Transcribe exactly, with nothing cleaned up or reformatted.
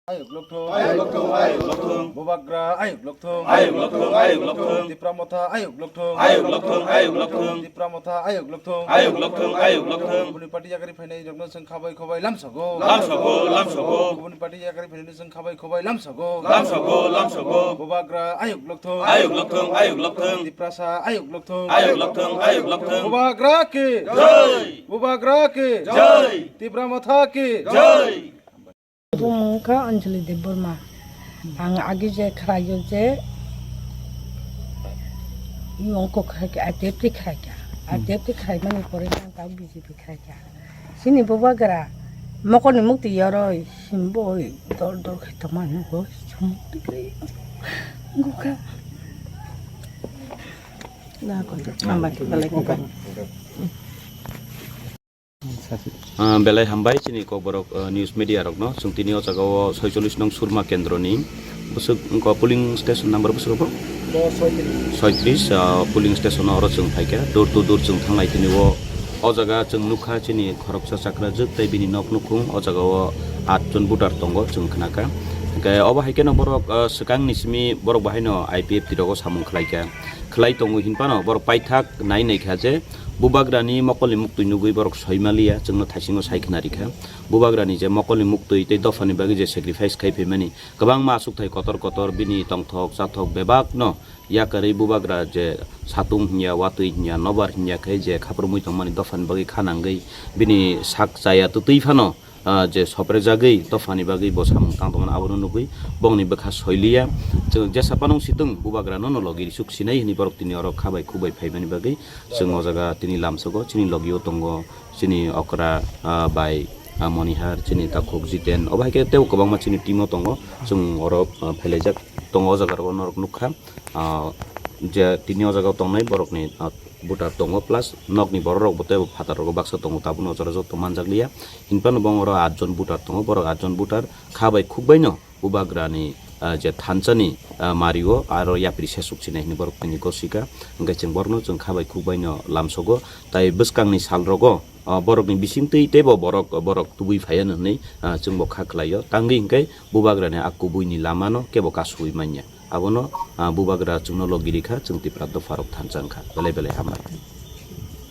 Ayuk lokthung. Ayuk lokthung, ayuk lokthung. Bubagra ayuk lokthung. Ayuk lokthung, ayuk lokthung. Tipra Motha ayuk lokthung. Ayuk lokthung, ayuk lokthung. Tipra Motha ayuk lokthung. Ayuk lokthung, ayuk lokthung. Kubuni party yakarwi phainai rokno chwng khabai khobai lamsogo. Lamsogo, lamsogo. Kubuni party yakarwi phainai chwng khabai khobai lamsogo. Lamsogo, lamsogo. Bubagra ayuk lokthung. Ayuk lokthung, ayuk lokthung. Tiprasa ayuk lokthung. Ayuk lokthung, ayuk lokthung. Bubagra ki. Jai. Bubagra ki. Jai. Tipra Motha ki. Jai. Bumung kha Anjali Debbarma. Ang agi je khwlaio je, iyong kok khaikha, I P F T khaikha. I P F T khaimani pore ang ta B J P khaikha. Chini bubagra mokolni mukti yoroi, himboi dor dor khai tongma nugo, chumuk tikri. Gukha. Na ko, hambai, belai ko. Ah, belai hambai chini kokborok, ah, news media rokno. Chwng tini o jaga o soicholish nong Surma kendroni bwswk wngkha polling station number bwswk bo? Bo soitrish. Soitrish, ah, polling station o oro chwng phaikha. Door to door chwng thanglai tini o. O jaga chwng nukha chini khoroksa chakrajwk tei bini nok nukhung. O jaga o atjon voter tongo chwng khnakha. Hwnkhe obo hai kheno borok, ah, swkangni simi borok bahaino I P F T rogo samung khlaikha. Khlai tongo hinphano borok paithak nai naikha je Bubagrani mokolni muktwi nugwi borok soimaliya, chwngno thaisingo sai khna rikha. Bubagrani je mokolni muktwi tei dophani bagwi je sacrifice khai phaimani, kwbangma achukthai kotor kotor bini tongthok chathok bebakno yakarwi Bubagra je satung hinya, watwi hinya, nobar hinya khe je khaprumwi tongmani dophani bagwi kha nangwi bini sak chaya twtwi phano ah, je soprejagwi dophani bagwi bo samung tang tongmani abono nugwi bongni bwkha soiliya. Chwng jesa panung situng Bubagrano no logi risuk sinai hwnwi borok tini oro kha bai khuk bai phaimani bagwi chwng o jaga tini lamsogo chini logio tongo chini okra, ah, bai, ah, Monihar, chini takhuk Jiten, obo hai khe teibo kwbangma chini team o tongo chwng oro, ah, phailaijak tongo o jaga rogo norok nukha. Ah, je tini o jaga o tongnai borokni, ah, voter tongo, plus nokni borok rok bo teibo phatar rogo baksa tongo, tabukno o jaga joto manjakliya. Hinphano bo oro atjon voter tongo, borok atjon voter kha bai khuk baino Bubagrani, ah, je thansani, ah, mario aro yapri sesuk sinai hinwi borok tini gosika. Hwnkhe chwng borokno chwng kha bai khuk baino lamsogo, tai bwskangni sal rogo, ah, borokni bisingtwi teibo borok, borok tubui phaiya hwnwi, ah, chwngbo kha khlaio. Tangwi hwnkhe Bubagrani a kubuini lamano kebo kasui manya. Abono, ah, Bubagra chwngno logi rikha, chwng Tipra dopharok thansa wngkha. Belai belai hambai.